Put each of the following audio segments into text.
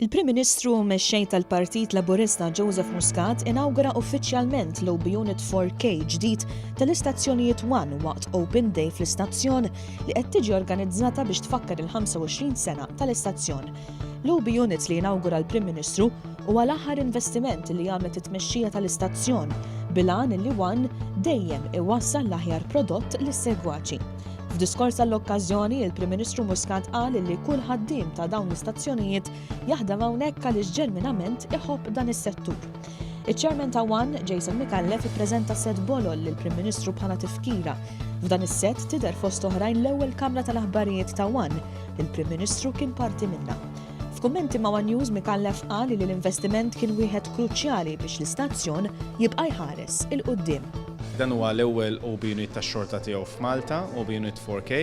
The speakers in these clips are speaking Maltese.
Il-Prim Ministru u Mexxej tal-Partit Laburista Joseph Muscat inawgura uffiċjalment l-OB Unit 4K ġdid tal-istazzjonijiet One waqt Open Day fl-istazzjon li qed tiġi organizzata biex tfakkar il-25 sena tal-istazzjon. L-OB Unit li inawgura l-Prim Ministru huwa l-aħħar investiment li għamlet it-tmexxija tal-istazzjon bil-għan li One dejjem iwassal l-aħjar prodott lis-segwaċi. F'diskors għall-okkażjoni, il-Prim Ministru Muscat qal li kull ħaddiem ta' dawn l-istazzjonijiet jaħdem hawnhekk għaliex ġenwinament iħobb dan is-settur. Iċ-Chairman ta' One, Jason Micallef, ippreżenta sett bolol lill-Prim Ministru bħala tifkira. F'dan is-sett tidher fost oħrajn l-ewwel kamra tal-aħbarijiet ta' One li l-Prim Ministru kien parti minnha. F'kummenti ma' One News, Micallef qal li l-investiment kien wieħed kruċjali biex l-istazzjon jibqa' jħares 'il quddiem. Dan huwa l-ewwel OB Unit tax-xorta tiegħu f'Malta, OB Unit 4K,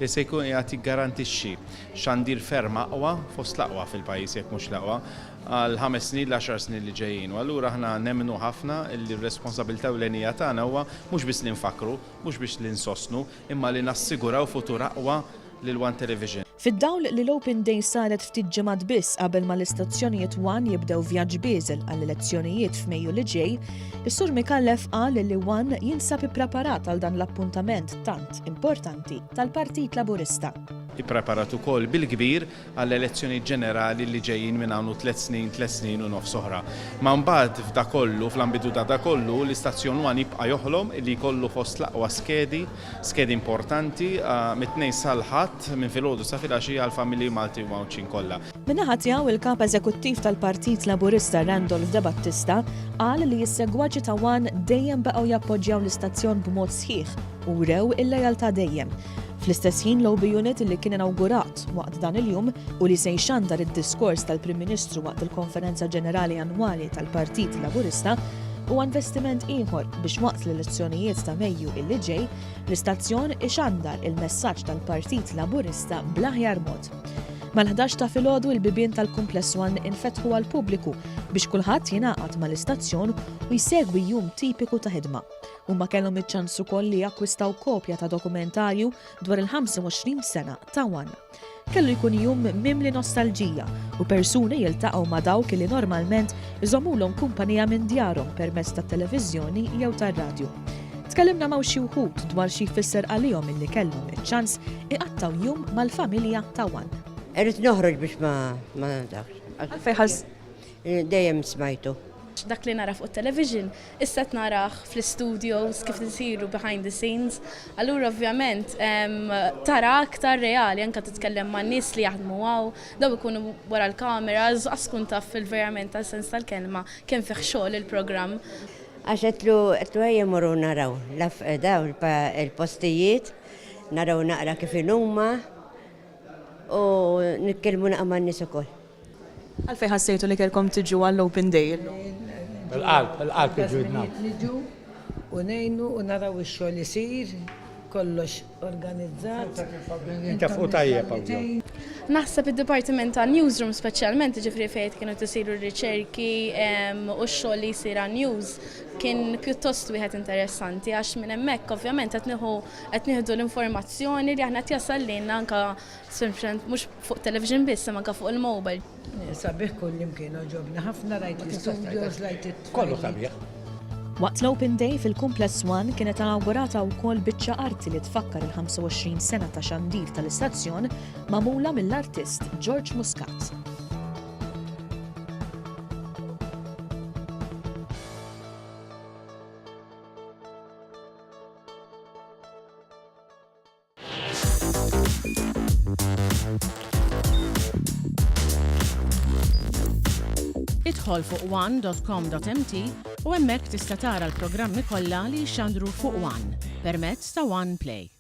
li se jkun qiegħed jiggarantixxi xandir ferm aqwa, fost l-aqwa fil-pajjiż jekk mhux l-aqwa, għall-ħames snin, l-għaxar snin li ġejjin. U allura aħna nemmnu ħafna li r-responsabilità ewlenija tagħna huwa mhux biss li nfakkru, mhux biss li nsostnu, imma li nassiguraw futur aqwa lil One Television. Fid-dawl li l-Open Day saret ftit ġimgħat biss qabel ma l-istazzjonijiet One jibdew vjaġġ bieżel għall-elezzjonijiet f'Mejju li ġej, is-Sur Micallef qal li One jinsab ippreparat għal dan l-appuntament tant importanti tal-Partit Laburista. Ippreparat ukoll bil-kbir għall-elezzjonijiet ġenerali li ġejjin minn hawn u tlett snin, tlett snin u nofs oħra. Ma mbagħad f'da kollu, fl-ambitu ta' da kollu, l-istazzjon One jibqa' joħlom li jkollu fost l-aqwa skedi, skedi importanti, mit-Tnejn sal-Ħadd, minn filgħodu sa filgħaxija għall-familji Malti u Għawdxin kollha. Min-naħa tiegħu, il-Kap Eżekuttiv tal-Partit Laburista Randolph Debattista qal li s-segwaċi ta' One dejjem baqgħu jappoġġjaw l-istazzjon b'mod sħiħ u wrew il-lealtà dejjem. Fl-istess ħin l-OB Unit li kien inawgurat waqt dan il-jum u li se jxandar id-diskors tal-Prim Ministru waqt il-Konferenza Ġenerali Annwali tal-Partit Laburista huwa investiment ieħor biex waqt l-elezzjonijiet ta' Mejju illi ġej, l-istazzjon ixandar il-messaġġ tal-Partit Laburista bl-aħjar mod. Mal-11 ta' filgħodu il-bibien tal-Kumpless One infetħu għall-pubbliku biex kulħadd jingħaqad mal-istazzjon u jsegwi jum tipiku ta' ħidma. Huma kellhom iċ-ċans ukoll li jakkwistaw kopja ta' dokumentarju dwar il-25 sena ta' One. Kellu jkun jum mimli nostalġija u persuni jiltaqgħu ma' dawk li normalment iżommulhom kumpanija minn djarhom permezz tat-televiżjoni jew tar-radju. Tkellimna ma' xi wħud dwar xi jfisser għalihom illi kellhom iċ-ċans iqattgħu jum mal-familja ta' One. Irrid noħroġ biex ma ma nafx. Għalfejn ħass? Dejjem smajtu. Dak li nara fuq it-television issa qed narah fl-istudios kif isiru behind the scenes. Allura ovvjament tara aktar reali anke titkellem ma' nies li jaħdmu hawn, dawn ikunu wara l-kameras, qas tkun taf fil-verament għas-sens tal-kelma kemm fih xogħol il-programm. Għax għedtlu għedtlu ejja mmorru naraw dawn il-postijiet, naraw naqra kif inhuma u nitkellmu naqra man-nies ukoll. Għalfejn ħassejtu li kellkom tiġu għall-Open Day illum? Bil-qalb, bil-qalb iġu Niġu u ngħinu u naraw ix-xogħol isir, kollox organizzat. Intefqu tajjeb hawn. Naħseb id-dipartiment ta' newsroom speċjalment, jiġifieri fejn kienu qed isiru r-riċerki u x-xogħol li jsir għan-news kien pjuttost wieħed interessanti għax minn hemmhekk ovvjament qed nieħu qed nieħdu l-informazzjoni li aħna qed jasal lilna anke Sempliċement mhux fuq television biss imma anke fuq il-mobile. Sabiħ kullimkien għoġobni ħafna rajt l-istudios, rajt it Kollu sabiħ. Waqt l-Open Day fil-Kumpless One kienet inawgurata wkoll biċċa arti li tfakkar il-25 sena ta' xandir tal-istazzjon magħmula mill-artist George Muscat. Idħol fuq one.com.mt u hemmhekk tista' tara l-programmi kollha li jixxandru fuq One permezz ta' One Play.